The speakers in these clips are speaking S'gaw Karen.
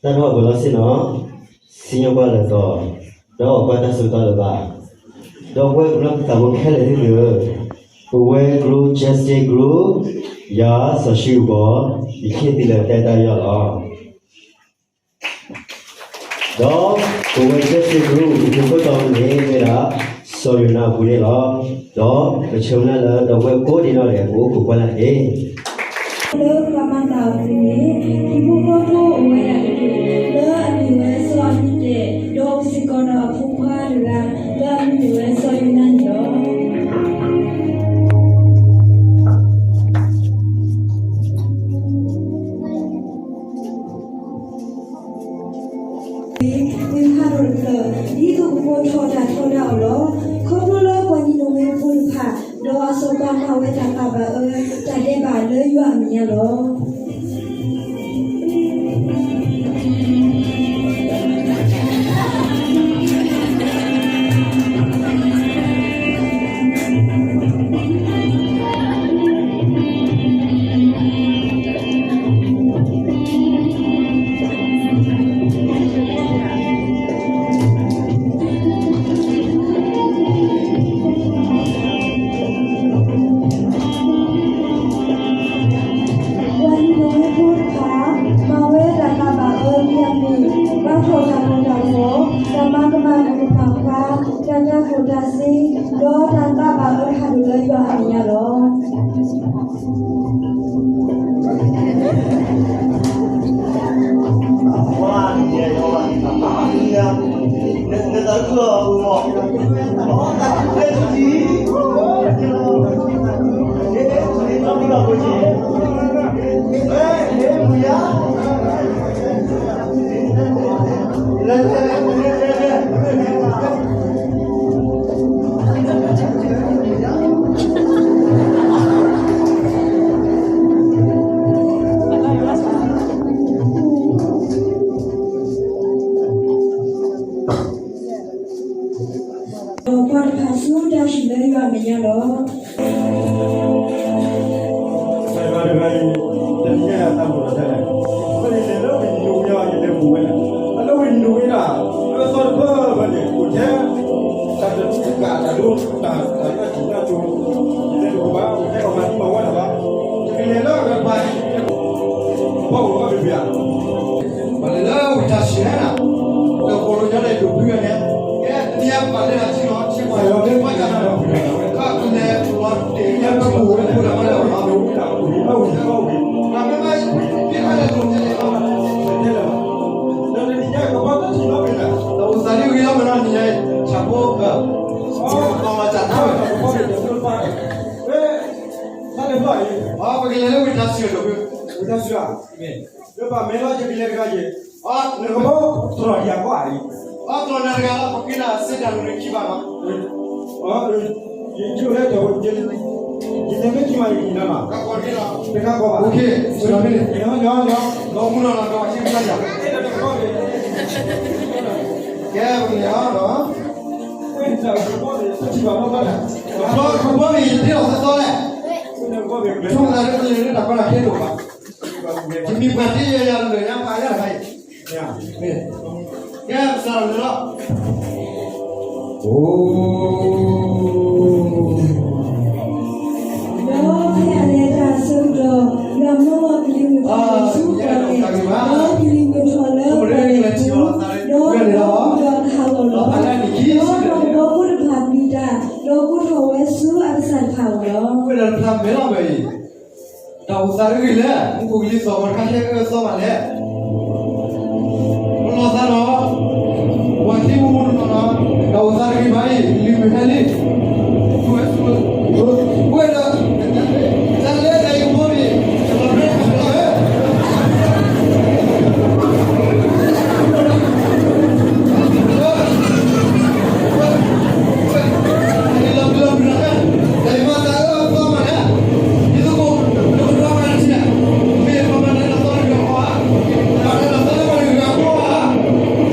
တၢ်ထီၣ်ပှဲၤလီၤစ့ၢ်နီၤ, စံၣ်ညီၣ်ကွၢ်လၢာ်သီ, ဒီးအီၣ်ကွၢ်တၢ်စိတၢ်လၢၤဘၣ်, ဒီပုၢ်ဝဲၢ်ကမျၢၢ်သးဖိခဲလၢာ်သ့ၣ်ဧၢ, ပဝဲ Group Justice Group ယၤစီၤၡံၣ်အူဘီ, ယခ့ၣ်သံလၢတဲတၢ်ယီၢ်လီၤ. ဒီးပဝဲ Justice Group အခိၣ်တီန့ၣ် မ့ၢ်ဒၣ် စီၤယိၤနါအပူၤန့ၣ်လီၤ. ဒီးပဆၢမုၢ်လၢ်လၢ ဒီပုၢ်ဝဲၢ်ကိးဒံးနီၢ်ဒဲး ကအိၣ်ခိးကွၢ်လၢ်တက့ၢ်. လၢပှၤမၤတၢ်အပူၤန့ၣ် ဟံၣ်ဖိဃီဖိအိၣ်ဝဲဒၣ်တဂၤ လၢအမ့ၢ်ဝဲစီၤအမံၤဒဲး, ဒီးအိၣ်စ့ၢ်ကီးဒီးအဖိခွါတဂၤ လၢအမံၤမ့ၢ်ဝဲစီၤယိၤနါန့ၣ်လီၤ. ဝံၤဖးဒိၣ်တဖျၢၣ် ဒ်သိးကပိာ်ထီၣ်တၢ်ထီဒါအီၤလီၤ. ခီဖျိလၢပှၤနံၤနဝ့ဖိတဖၣ် ဒီးအစီၤပၤမၤဝဲတၢ်ပာ်ဘၣ်အၢ တၢ်ဒဲးဘးလၢယွၤအမဲာ်ညါလီၤ. ပှၤနံၤနဝ့ဖိတဖၣ် မၤဝဲတၢ်ပာ်ဘၣ်အၢ မ့ၢ်အမ့ၢ် ဘၣ်ထီၣ်တၢ်မၤတၢ်ဖီ, တၢ်မၤကမၣ်အုၣ်ကမၣ်ခွါ, တၢ်တၤကျိၣ်တၤစ့, ဒီးတၢ်သးဘၣ်အၢဖးဒိၣ်လၢယွၤအမဲာ်ညါလီၤ. ဒီးကွၢ်တဖၣ်ဆူတၢ်ဟံၣ်လၢယွၤအမဲာ်ညါလီၤ. တဂၤအံၤ တနံၤညါအတၢ်မူထီၣ်ထဲလဲၣ်, အဃိန့ၣ်လဲၤလၢဝ့ၢ်နံၤဒိၣ်ဝံၤအီၤ ယလဲၤမူဝဲလဲၣ်, အလၢဝ့ၢ်နံၤဒိၣ်ဝံၤဒၣ် အဝဲသီတဖၣ်ဖၣ်န့ၣ် အိၣ်ထဲ တၢ်တဒူၣ်တၢ်တဒိၣ်တၢ်တၢ်တၢ်တၢ်တၢ် ယလဲၤတအိၣ်ဘၣ်, အိၣ်ထဲအီၤမၤသံမၤဝီတၢ်ဘၣ်, ယကလဲၤလၢအဝဲပှၤ ပှၤအိၣ်ဘၣ်ဘံဘံဧါ, ပလဲၤလၢဝ့ၢ်တၢ်ဆံးဟဲနၤ, ဒီးကိးလီၤညီလၢဒိၣ်ဖုဂၤန့ၣ်, ကဲတနံၤအံၤပှၤလဲၤနၤထံလီၤ, ဆ့ပှၤလီၤလၢပှၤကနၤဒီးဖုဂၤ, ဝဲခါကလဲၤလီၤတ့ၢ်ညါတၢ်ပူၤဝဲလၢဖိဒၣ်မါလၢအမၤမ့ၢ်ဝံၤတၢ်ပူၤန့ၣ် အဝံၤတၢ်ဝံၤ, တၢ်မ့ၢ်ဘၣ် ပှၤလဲၤလၢဒိၣ်ဖုဂၤန့ၣ် ဒီးတနံၤညါကဘၣ်တၢ်ထံၣ်လီၤမ့ၢ်လဲၣ်, ဒီးအိၣ်သးလံဂ့ၤလီၤမ့ၢ်နီၤ နံၤညါအံၤ ဆၣ်ဖိကီၢ်မၤစၢ်ထီၣ်ဝဲ အပကလဲၤလၢဝ့ၢ်တၢ်စံၣ်ဒီး ဝ့ၢ်တၢ်စံၣ်ဧါ, မ့ၢ် လၢပမ့ၢ်လီၤယကလဲၤတဂၤယဲၢ်, နကဘၣ်တြီၤယၤကွၢ်အံၤ, အတြီၤနၤတဂၤလီၤ ပက့ၤနၤစ့တၢ်လိၤန့ၣ်ခံဘၣ်နီၤ, ယလဲၤတၢ် ယလဲၤမ့ၢ်ခံဘၣ်ယက့ၤနၤနီၤ, တခါကီဘၣ်, လီၤမူနီၤနီၤ ဒီးပှၤဆံးကစၢ်ယၤ, ကဲပကလဲၤအီၤနီၤ, ကဘီန့ၣ် ယတ့လီၤသီသီလဲၣ်, ဆိကမိၣ်သးလၢပလဲၤလၢတၢ်ကီတၢ်ခဲတအိၣ်ဘၣ်, ယမ့ၢ်ပှၤတ့ယၤယၤလၢယၤဖးယၤတခါအံၤ, ကဲပစးထီၣ်လၢလီၤ, အိ ဒီးဖဲအလဲၤတၢ်အဆၢကတီၢ် ယွၤမၢလီၤကလံၤမုၢ်ထီၣ်ဆူကီၢ်န့ၣ်, ဒီးကလံၤမုၢ်ထီၣ်လၢပှၤကပူၤ, ဒီးဒီးကဟးဂီၤလီၤ, ဒီးတၢ်ကဘီဖိတဖၣ်ပျံၤတၢ်, ဒီးကိးထီၣ်ဝဲဆူအကစၢ်တဖၣ်အအိၣ်လီၤ. တၢ်အိၣ်သးတဂ့ၤလဲၣ်, မူခိၣ်ကလံၤသီၣ်မတခါဟဲအၢသီမးလဲၣ်, ပလီၢ်သးဒီး ပှၤထံမူမူတနီၤနီၤ, တၢ်အိၣ်သးတဂ့ၤဘၣ်အံၤ လံၤမုၢ်ဟဲလံ, ဝဲဒီး တၢ်လဲၤတၢ်အံၤကဘီန့ၣ် တဘျီဘျီတခါလီၤဧၢ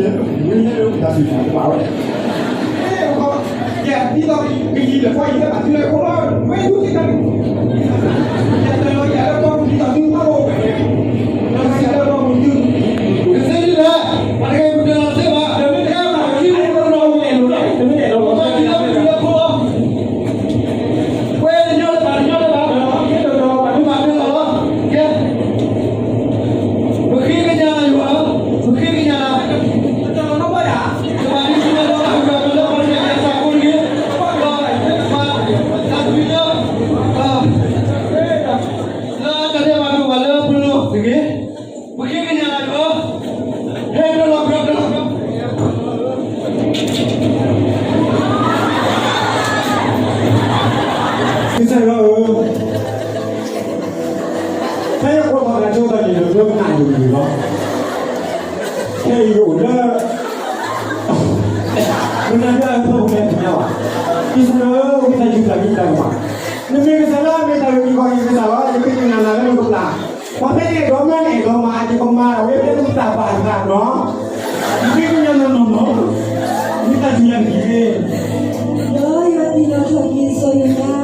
ပဃ့ကညးလီၤယွၤ, ပဃ့ကညးလီၤ, တဘၣ်ဒံးဆူၣ်လီၤ ပဃ့ကညးလီၤ, ပဃ့ကညးလီၤ, လၢတၢ်ဒဲးဘးဒိၣ် လၢပလိၤတဂ့ၤ, ပဃ့ကညးလီၤယွၤ, ဟဲလီၤ ကစၢ်ယွၤဧၢ, ဖဲယကွၢ်ဘၣ်တၢ်ကစီၣ်န့ၣ် ယကနၣ်ယုာ်ယုာ်လီၤ. ခဲအံၤအိၣ်လၢ မနုၤလၢအဖီခိၣ်န့ၣ် တသ့ၣ်ညါဘၣ်. ကစၢ်ယွၤဧၢ, ဝံသးစူၤပျၢ်က့ၤတၢ်ကမၣ်, နမ့ၢ်ကစၢ်လၢအမ့ၢ်တၢ်ဂ့ၤကီၢ်ဂ့ၤကစၢ်လီၤ. ယဃ့ကညးနၤလၢနကပျၢ်, ပှၤဖဲန့ၣ်အဲၣ်ဒိးမၤန့ၣ် အဲၣ်ဒိးမၤ ယကမၤဒၣ်ဝဲဖဲနတၢ်ပာ်တဖၣ်နီၤ. ယဃ့ကညးနၤနီၢ်နီၢ်, ဝံသးစူၤယၤတက့ၢ်. ဒီးယွၤတံၢ်လီၤထီၣ်က့ၤစီၤယိၤနါ, ဒီ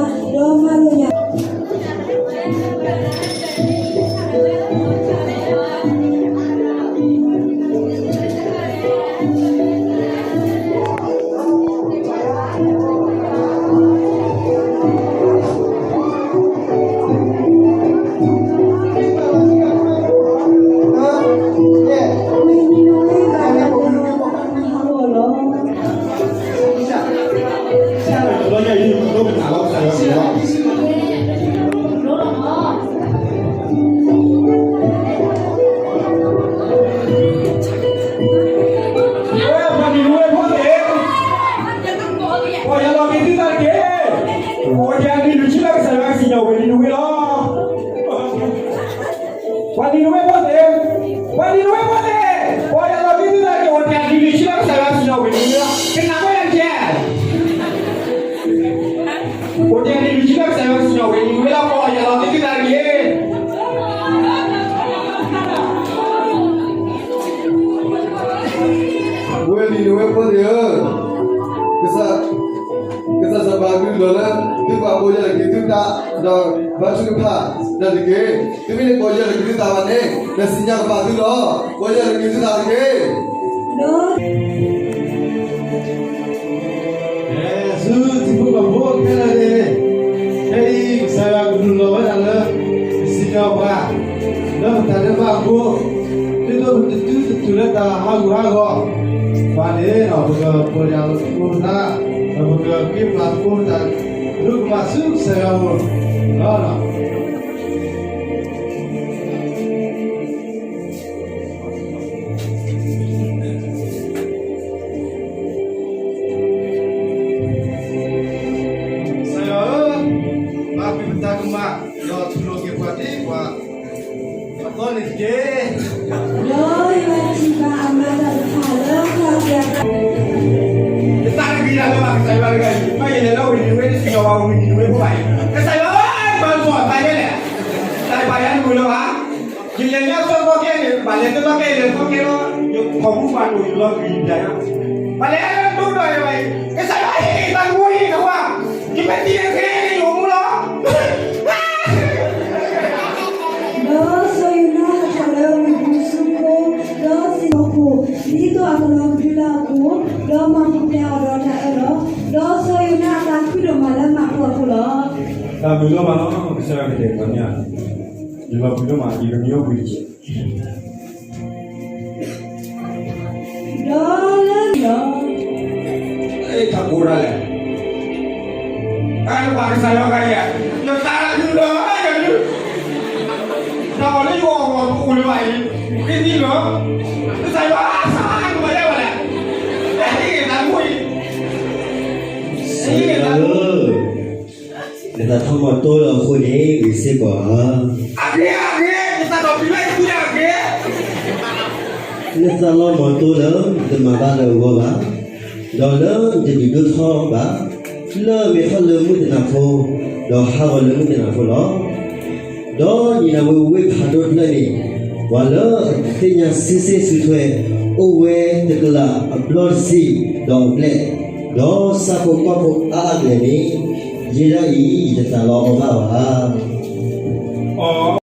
းမၤလိာ်ညၣ် ပှၤနံၤနဝ့ဖိသ့ၣ်, ပီၢ်ယၢ်လီၤက့ၤသုသးတက့ၢ်. အိၣ်တ့ၢ်အနံၣ်လွံၢ်ဆံလၢကစၢ်ယွၤကစံၣ်ညီၣ်ဝဲနံၤနဝ့လီၤ. ပှၤနံၤနဝ့ဖိသ့ၣ်, ပှၤနံၤနဝ့ဖိသ့ၣ်, ပီၢ်ယၢ်လီၤက့ၤသုသးတက့ၢ်. အိၣ်တ့ၢ်အနံၣ်လွံၢ်ဆံလၢကစၢ်ယွၤကစံၣ်ညီၣ်ဝဲနံၤနဝ့လီၤ. ကနၣ်ဝဲဒၣ်တက့ၢ်. အိၣ်တ့ၢ်အနံၣ်လွံၢ်ဆံလၢကစၢ်ယွၤကစံၣ်ညီၣ်ဝဲနံၤနဝ့လီၤ. ပီၢ်ယၢ်လီၤက့ၤသုသးတက့ၢ်. ဝဲနံၤနဝ့ဖိသ့ၣ်ဧၢ, ကစၢ်, ကစၢ်စီၤပၤအကလုၢ်လီၤလၢ သုပာ်ပီၢ်ယၢ်လီၤက့ၤသုသး, ဒီးဘါထုကဖၣ်တၢ်တက့ၢ်. သုမ့ၢ်တပီၢ်ယၢ်လီၤက့ၤသုသးဘၣ်န့ၣ် ဒီးစံၣ်ညီၣ်ကပာ်သုလီၤ. ပီၢ်ယၢ်လီၤက့ၤသုသးတက့ၢ်. ဆူထံဖိကီၢ်ဖိခဲလၢာ်န့ၣ်, ခဲအံၤကစၢ်ယွၤကဒုးလီၤဝဲဒၣ်လၢ ပစံၣ်ညီၣ်ပှၤ လၢပတၢ်ဒဲးဘးအဃိ, ဒ်သိးပတတုၤတတုၤလၢတၢ်ဟးဂူာ်ဟးဂီၤဘၣ်န့ၣ်, ပကပီၢ်ယၢ်လီၤသကိးပသး, ဒီးပကဃ့ပျၢ်သကိးပတၢ်ဒိကမၣ်ဆူကစၢ်ယွၤအအိၣ်လီၤ. ကစၢ်ယွၤဧၢ, မၤကွံာ်ပတၢ်ကမၣ်, ဒီးတူၢ်လိာ်က့ၤပှၤဒ်ပှၤအသီန့ၣ်တက့ၢ်. ဒီးယွၤထံၣ်ဘၣ်အမၤတၢ်တဖၣ်လၢအခီၣ်ကၢ ယသးတဂ့ၤဒၣ်လၢၤဘၣ် ကစၢ်ယွၤတဂၤအံၤ, မ့ၢ်ယလဲၤလၢဝ့ၢ်နံၤနဝ့ တစံၣ်ညီၣ်ဘၣ်ဝ့ၢ်နံၤနဝ့ဖိဘၣ်အံၤ, ကစၢ်ယွၤဧၢ, ပာ်လီၤသးယဲလဲၣ်, တၢ်ပာ်ယၤနဝ့ၢ်လၢၤဘၣ်, ယလဲၤလၢအသီသီကဲန့ၣ် ဘၣ်လဲၤသီသီကဲ လဲၤသီကဲလီၤ, ယခိၣ်မူပာ်ဒိၣ်ယလီၤဂံၢ်ဒၣ်ယၤ, ပှၤလဲၤလၢတိၢ်ဒီးယၤဘၣ်အံၤ, ကစၢ်ယွၤအံၤ တၢ်နဝ့အံၤနဝၤ, ယမ့ၢ်သံန့ၣ်ဃ့န့ၣ်ယအိၣ်မူလီၤ. ဒီးစီၤယိၤနါဟးထီၣ်လၢဝ့ၢ်ပူၤဆူခိ, ဒီးစံၣ်ညီၣ်ခိၣ်, ဒ်သိးအကလီၤကဒုလၢအခိၣ်, ဒီးမၤပူၤဖျဲးအီၤဒီးတၢ်အၢလီၤ. ဒီးစီၤယိၤနါအသးခုဒိၣ်မးလၢမၤပူၤအဃိလီၤ. တၢ်ဘျုးဒိၣ်မးလီၤ, ကစၢ်ယွၤကတဲာ်ကတီၤန့ၢ်, ယလီၤဘှံးဒိၣ်မး ယကမံအိၣ်ဘှံးတက့ၢ်. ဒီးလၢလီၤ တၢ်ကိးတၢ်လဲၣ်, တၢ်နပာ်ကစၢ်ယွၤဂၤယဲ, နသးဒုဒီးယဒု, တၢ်အီၣ်လၢယဂီၢ်အဂီၢ်တအိၣ်လၢၤဘၣ်အံၤ, ဃ့သံလီၤ, ကစၢ်ယွၤအသးကမၤယဲဘၣ်လဲၣ်, ဟ့ၣ်ဂ့ၤသးတမူအံၤ, ဟ့ၣ်ဂ့ၤသးတမူ နသးထီၣ်မီၤတိၢ်လၢအဃိန့ၣ် ဂ့ၤစ့ၢ်ကီးဧါ. အဂ့ၤ အဂ့ၤ, နသးထီၣ်တုၤလၢယစုဒၣ်အဂ့ၤ, နသးလီၤမီၤတိၢ်လၢနတမၤဘၣ်လၢအဂီၢ်ဘၣ်, ဒီးလၢနတဒုးဒိၣ်ထီၣ်ဘၣ်, လၢအမဲာ်ထီၣ်လၢမုၢ်တနၤဖိ, ဒီးဟးဂီၤလၢမုၢ်တနၤဖိလီၤ. ဒီးနံၤနဝ့ဝ့ၢ်ဖးဒိၣ်တဖျၢၣ်န့ၣ်, ပှၤလၢအသ့ၣ်ညါစုစ့ၣ်စုထွဲ, အိၣ်ဝဲတကလးအဘျီတဆံဒီးအဘျဲၣ်, ဒီးဆၣ်ဖိကီၢ်ဖိအါအါကလဲာ်န့ၣ်, ယဲဒၣ်အံၤယတသးလီအီဘၣ်ဘၣ်. အီ